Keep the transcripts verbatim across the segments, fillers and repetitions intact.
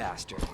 Bastard.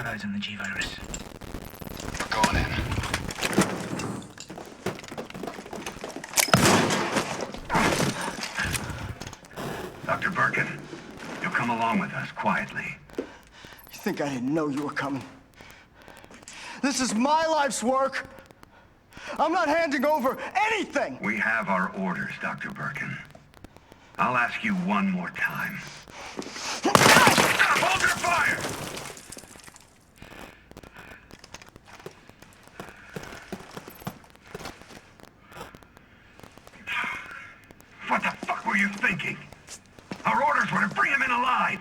Eyes on the G virus. We're going in. Doctor Birkin, you'll come along with us quietly. You think I didn't know you were coming? This is my life's work. I'm not handing over anything. We have our orders, Doctor Birkin. I'll ask you one more time. Stop! Hold your fire! What the fuck were you thinking? Our orders were to bring him in alive.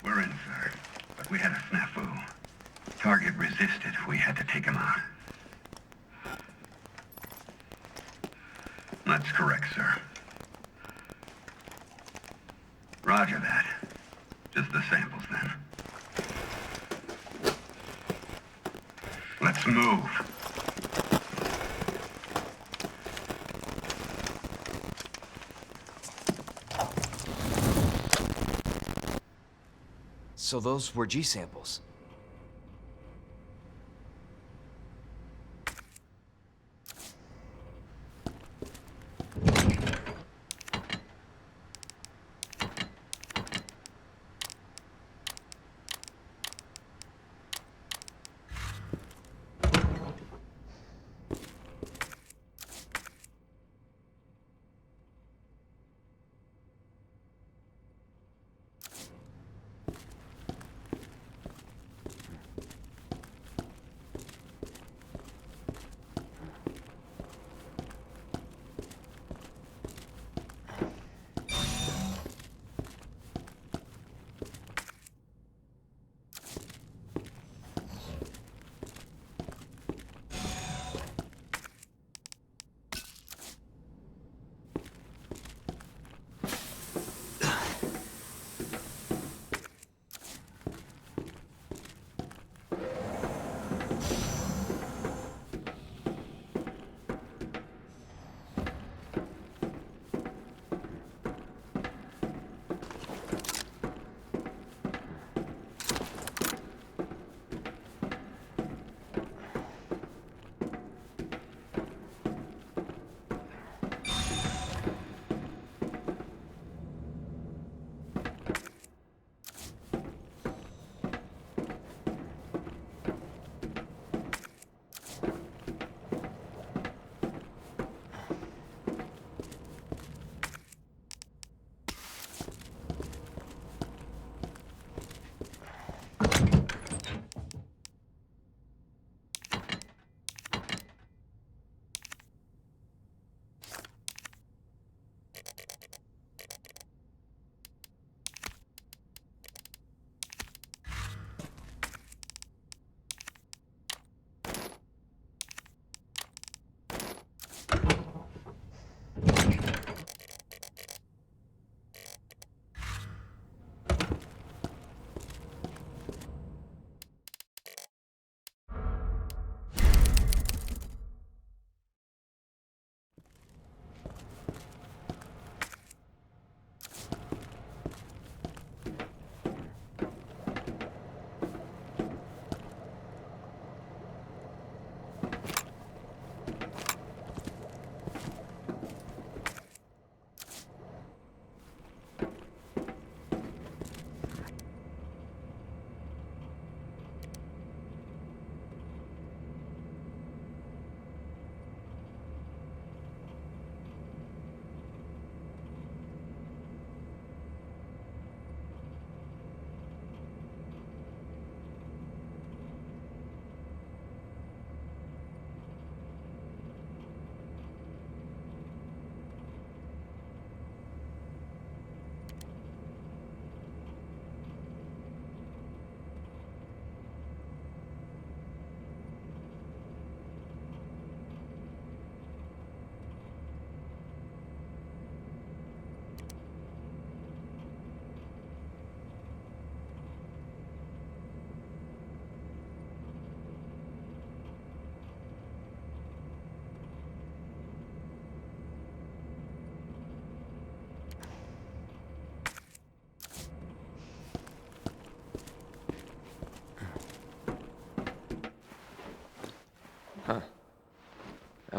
We're in, sir. But we had a snafu. Target resisted. We had to take him out. That's correct, sir. Roger that. Just the samples, then. Let's move. So those were G samples.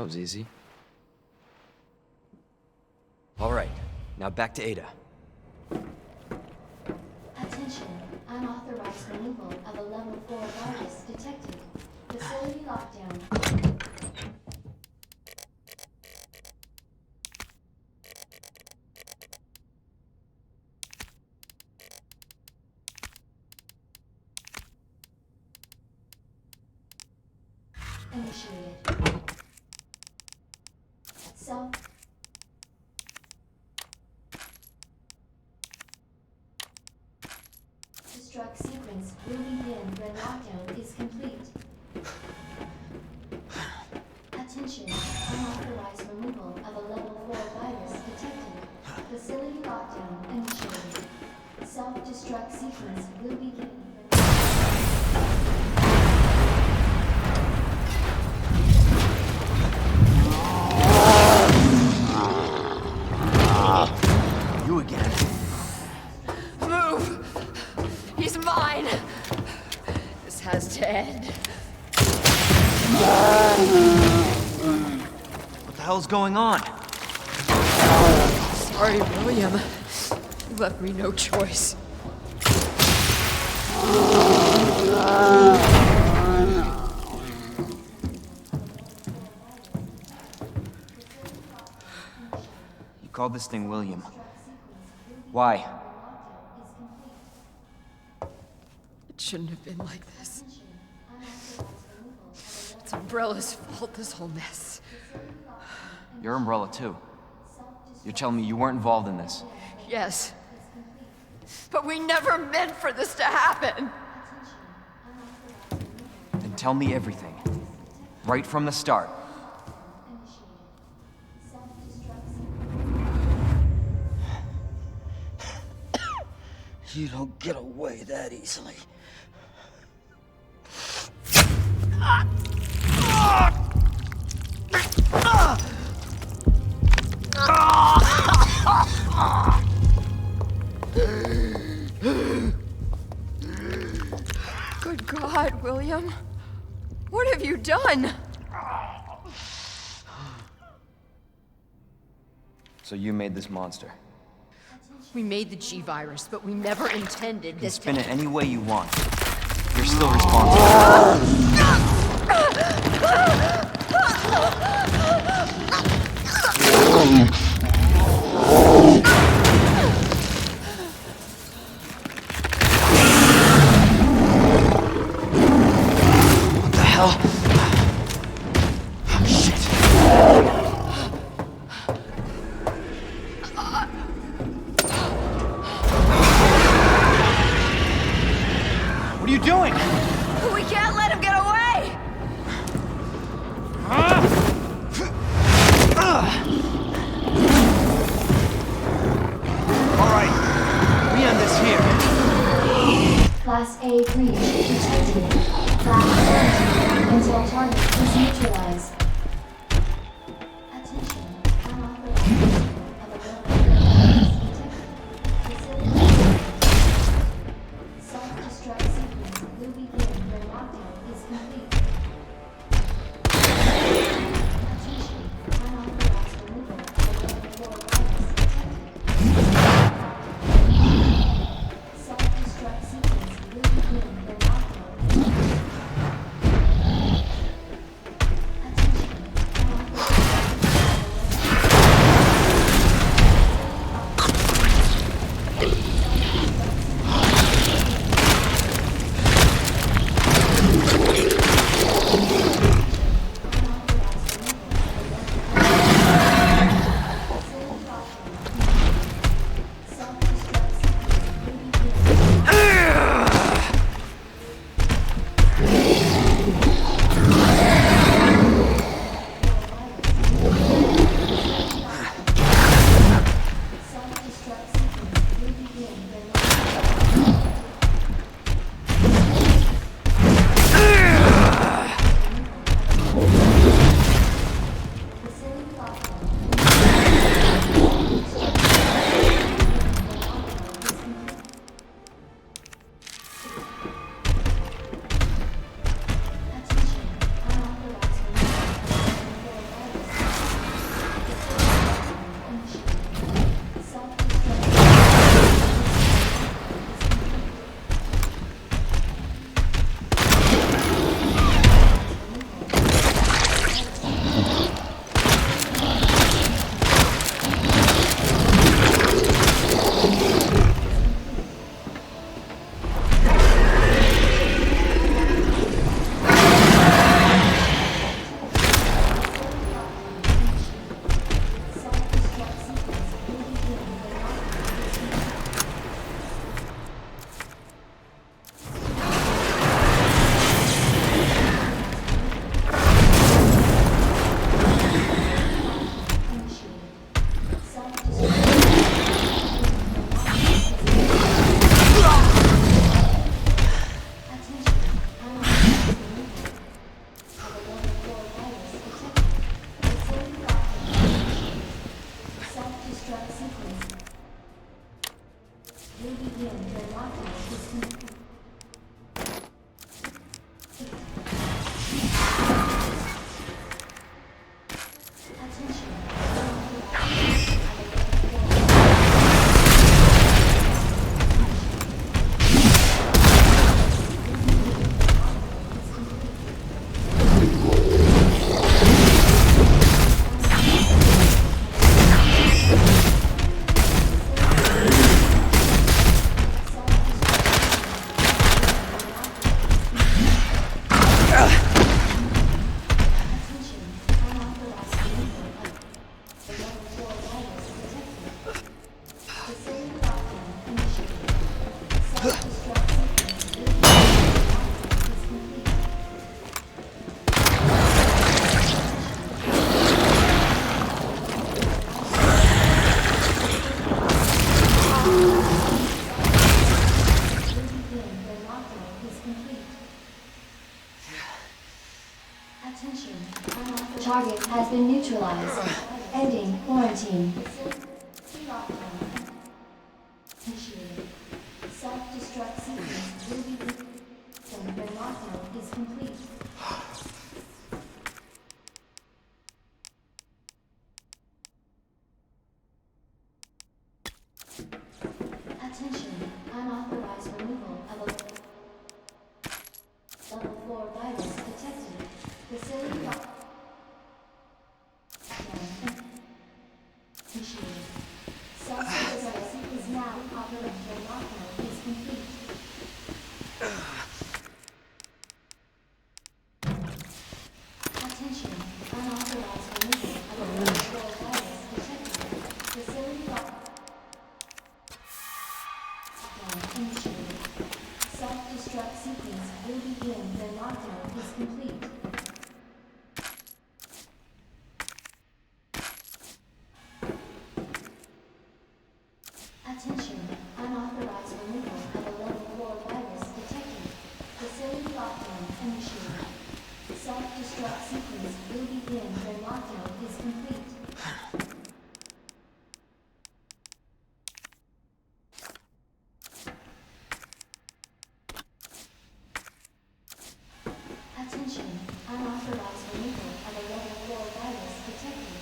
Easy. All right, now back to Ada. Attention, unauthorized removal of a level four virus detected. Facility lockdown. Initiated. Self. Destruct sequence will begin when lockdown is complete. Attention, unauthorized removal of a level four virus detected. Facility lockdown initiated. Self-destruct sequence will begin. You again. Move! He's mine! This has to end. What the hell's going on? Sorry, William. You left me no choice. You called this thing William. Why? It shouldn't have been like this. It's Umbrella's fault, this whole mess. You're Umbrella too. You're telling me you weren't involved in this? Yes. But we never meant for this to happen. Then tell me everything. Right from the start. You don't get away that easily. Good God, William. What have you done? So you made this monster. We made the G virus, but we never intended You can this. Spin it any way you want. You're still responsible. What the hell? Oh, shit. What are you doing? We can't let him get away! All right, we end this here. Class A breach detected. Flash until target is neutralized. Attention, unauthorized of a weapon detected. Facility. Self-destruct sequence will begin when lockdown is complete. Attention, unauthorized removal of a weapon detected. Self-destruct sequence will begin when lockdown is complete. Facility lockdown initiated. Self-destruct sequence will be complete. Attention. Target has been neutralized. Ending quarantine. Initiated. Self-destruct sequence will be when lockdown is complete. Attention, unauthorized removal of a level four virus detected. Facility lock- Initiated. Self-destruct is now operational. Lockdown is complete. Attention, unauthorized removal of a level four virus detected. Facility lock- Lockdown initiated. Self-destruct sequence will begin when lockdown is complete. Attention, unauthorized removal of a level four virus detected. Facility lockdown initiated. Self-destruct sequence will begin when lockdown is complete. Attention, unauthorized removal of a level four virus detected.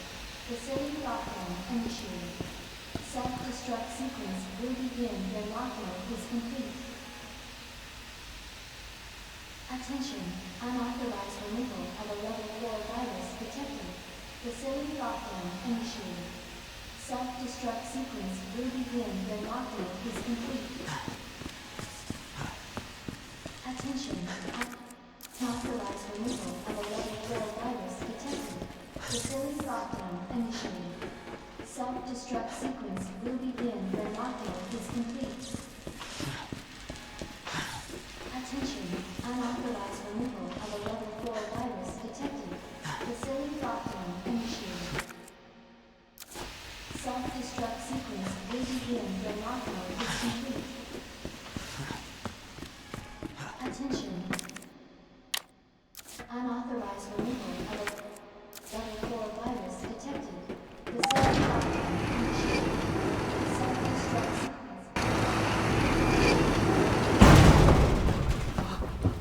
Facility lockdown initiated. Self-destruct sequence will begin when lockdown is complete. Attention, unauthorized removal of a level four virus detected. Facility lockdown initiated. Self-destruct sequence will begin when lockdown is complete. Attention. Unauthorized removal of a level four virus detected. Facility lockdown initiated. Self-destruct sequence will begin when lockdown is complete. Attention. Unauthorized removal of a level four virus detected. Facility lockdown initiated. Self-destruct sequence will begin when lockdown is complete. Attention. Unauthorized removal of a level four virus detected. Facility lockdown initiated. Self-destruct sequence.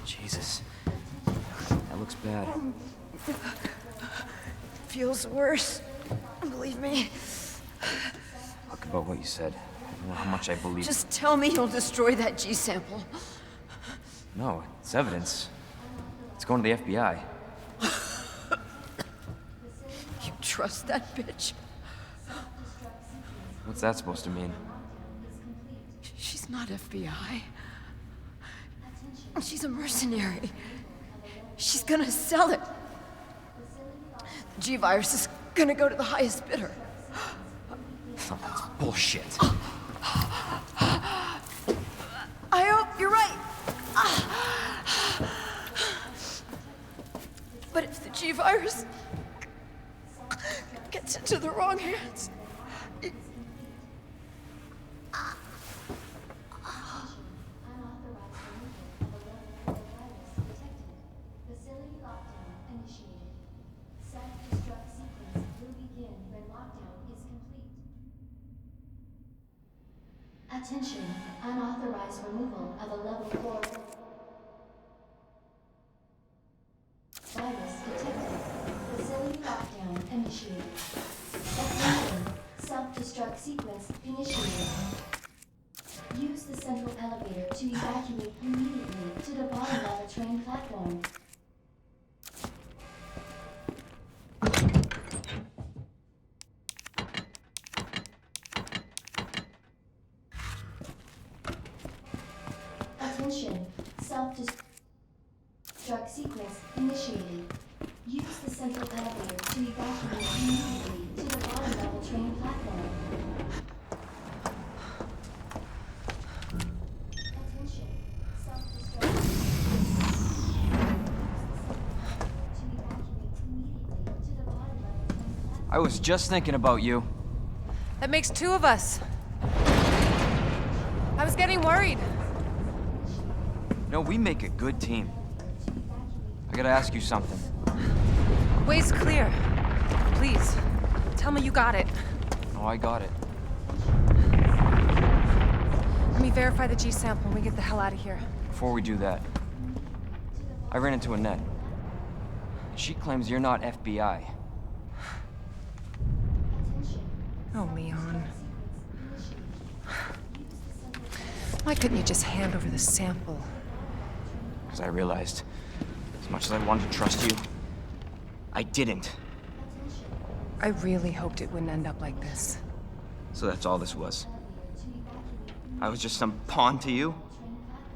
Jesus. That looks bad. Feels worse. Believe me. Talk about what you said. I don't know how much I believe. Just tell me you'll destroy that G sample. No, it's evidence. It's going to the F B I. You trust that bitch? What's that supposed to mean? She's not F B I. She's a mercenary. She's gonna sell it. The G virus is gonna go to the highest bidder. That's bullshit. I hope you're right. But if the G virus gets into the wrong hands, it... Facility lockdown initiated. Self-destruct sequence will begin when lockdown is complete. Attention, unauthorized removal of a level four virus detected. Facility lockdown initiated. Attention, self-destruct sequence initiated. Use the central elevator to evacuate immediately to the bottom level train platform. Attention, self-destruct sequence initiated. Use the central elevator to evacuate immediately to the bottom level train platform. I was just thinking about you. That makes two of us. I was getting worried. No, we make a good team. I gotta ask you something. Way's clear. Please, tell me you got it. Oh, I got it. Let me verify the G sample and we get the hell out of here. Before we do that, I ran into Annette. She claims you're not F B I. Oh, Leon. Why couldn't you just hand over the sample? Because I realized, as much as I wanted to trust you, I didn't. I really hoped it wouldn't end up like this. So that's all this was. I was just some pawn to you?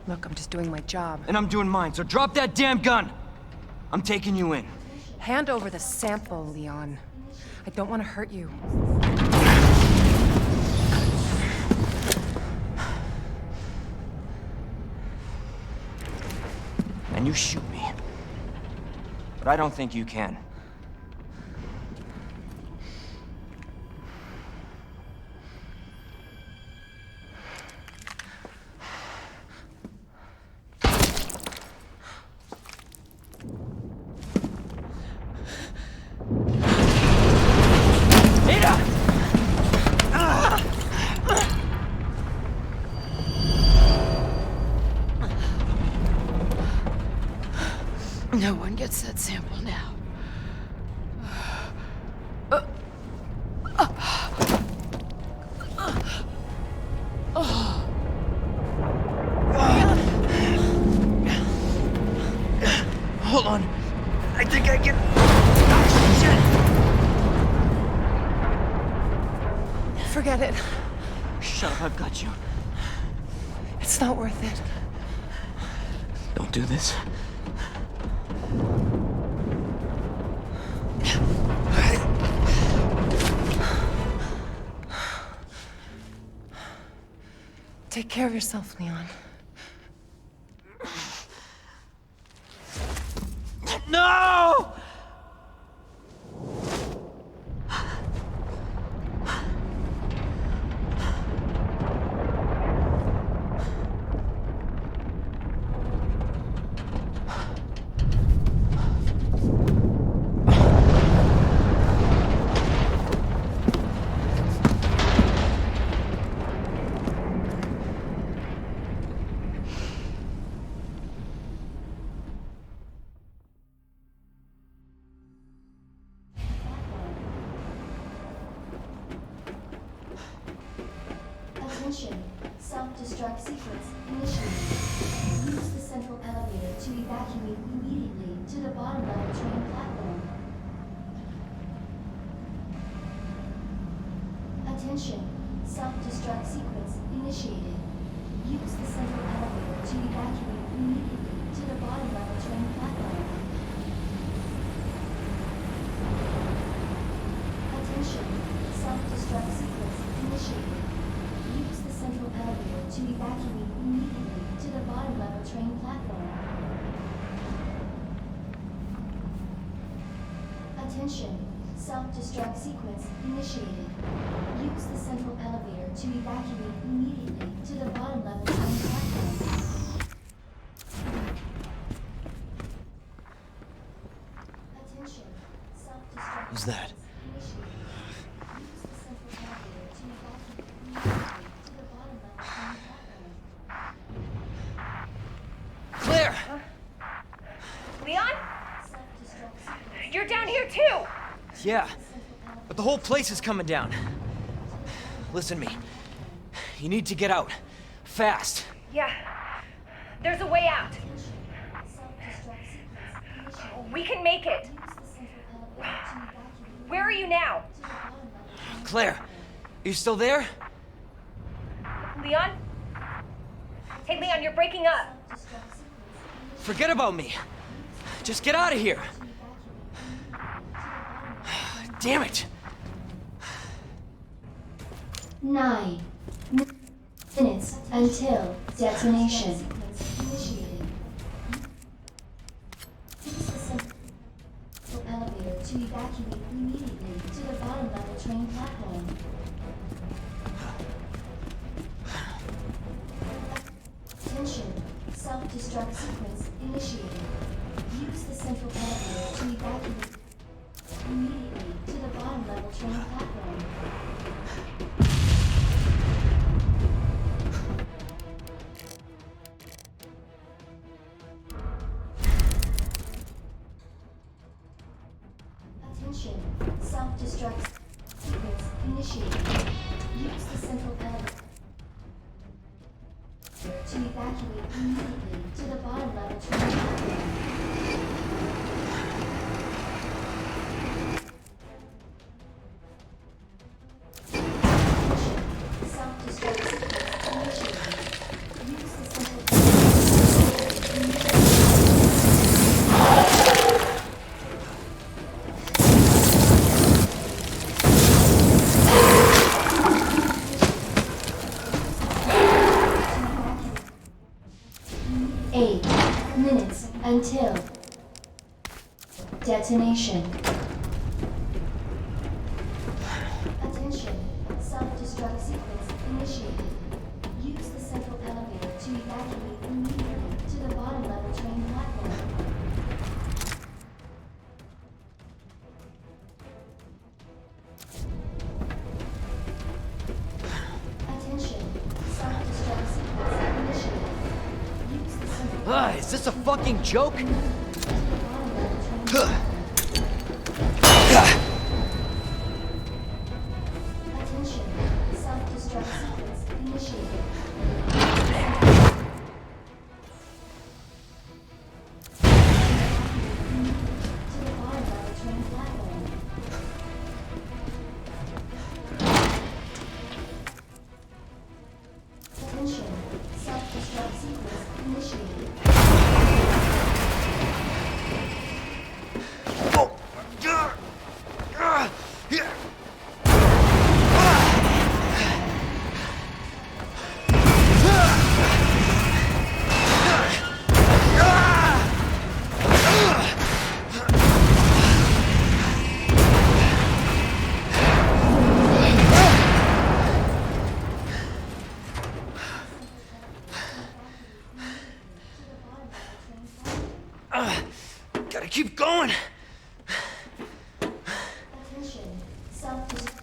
Look, I'm just doing my job. And I'm doing mine, so drop that damn gun! I'm taking you in. Hand over the sample, Leon. I don't want to hurt you. And you shoot me. But I don't think you can. No one gets that sample now. Hold on. I think I can. Forget it. Shut up, I've got you. It's not worth it. Don't do this. Take care of yourself, Leon. No! Attention, self-destruct sequence initiated. Use the central elevator to evacuate immediately to the bottom level train platform. Attention, self-destruct sequence initiated. Use the central elevator to evacuate immediately to the bottom level train platform. Attention, self-destruct sequence initiated. Use the central elevator to evacuate immediately to the bottom level train platform. Attention, self-destruct sequence initiated. Use the central elevator to evacuate immediately to the bottom level train platform. Attention, self-destruct Who's that? Initiated. Use the central elevator to evacuate immediately to the bottom level train platform. Claire! Leon? You're down here too! Yeah, but the whole place is coming down. Listen to me. You need to get out. Fast. Yeah. There's a way out. We can make it. Where are you now? Claire, you still there? Leon? Hey, Leon, you're breaking up. Forget about me. Just get out of here. Damn it. Nine minutes until detonation. Initiated. Use the central elevator to evacuate immediately to the bottom. Sequence initiated. Use the central elevator to evacuate immediately to the bottom level train platform. Attention, self-destruct sequence initiated. Use the central elevator to evacuate immediately to the bottom level train platform. Eight minutes until detonation. Attention, self-destruct sequence initiated. Use the central elevator to evacuate immediately to the bottom level train platform. Attention, self-destruct sequence initiated. Use the central Ah, is this a fucking joke? Attention, self-destruct sequence initiated. Gotta keep going. Attention. Self-destruct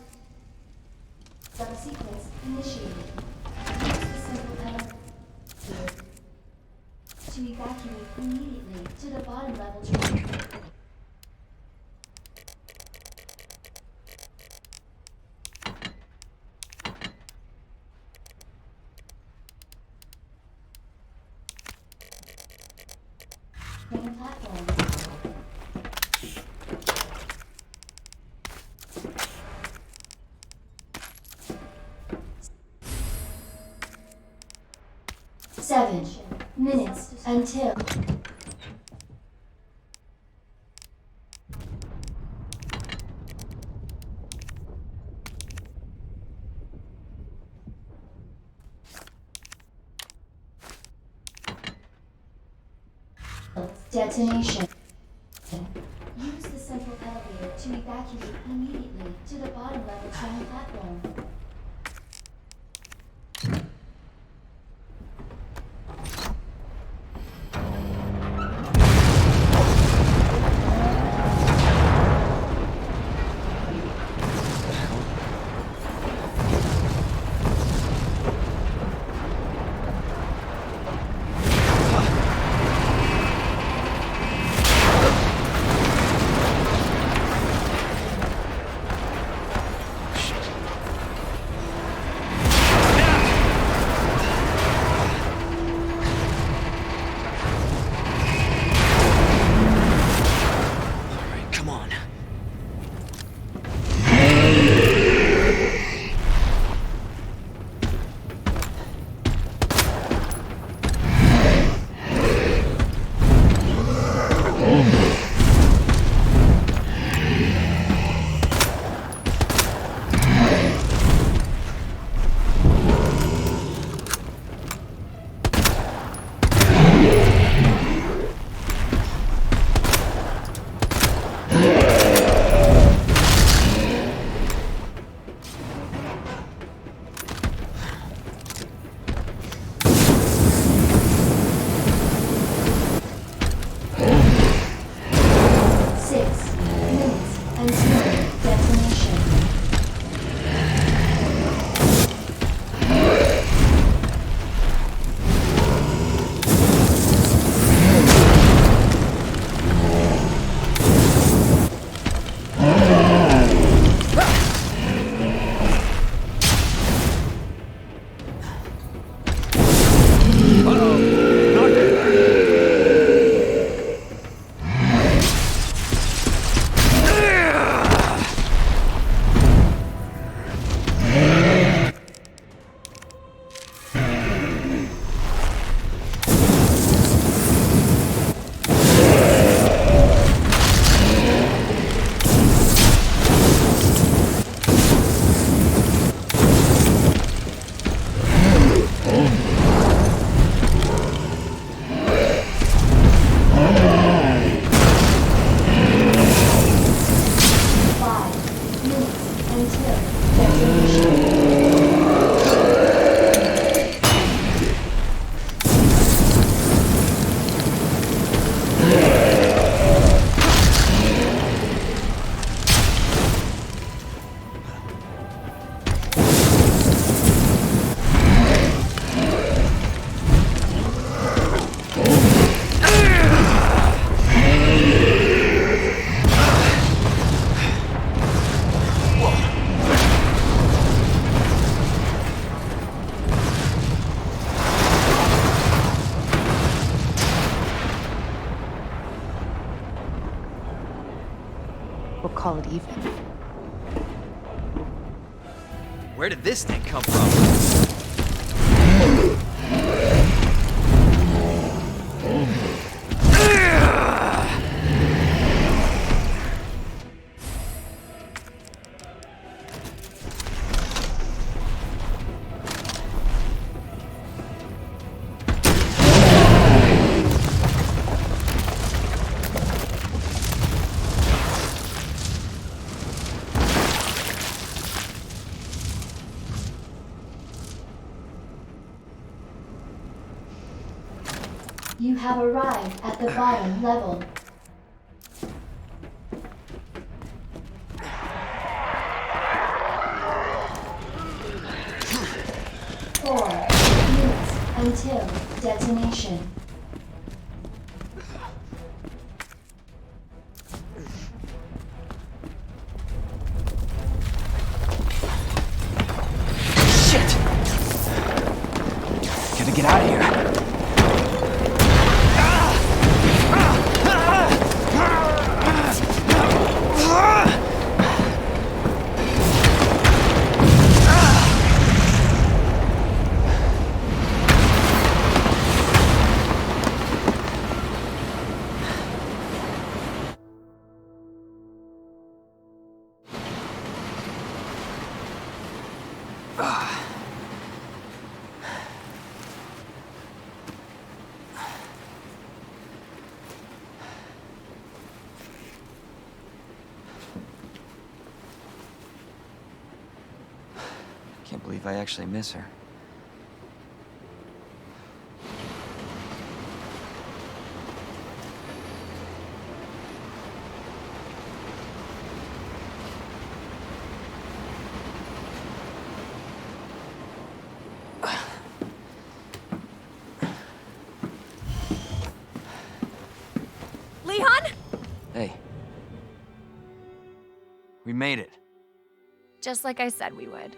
sequence initiated. Use the central elevator to evacuate immediately to the bottom level train. Seven minutes until detonation. Use the central elevator to evacuate immediately to the bottom level train platform. Call it even. Where did this thing come from? You have arrived at the bottom level. Four minutes until detonation. Shit! Gotta get out of here. Can't believe I actually miss her. Leon? Hey. We made it. Just like I said we would.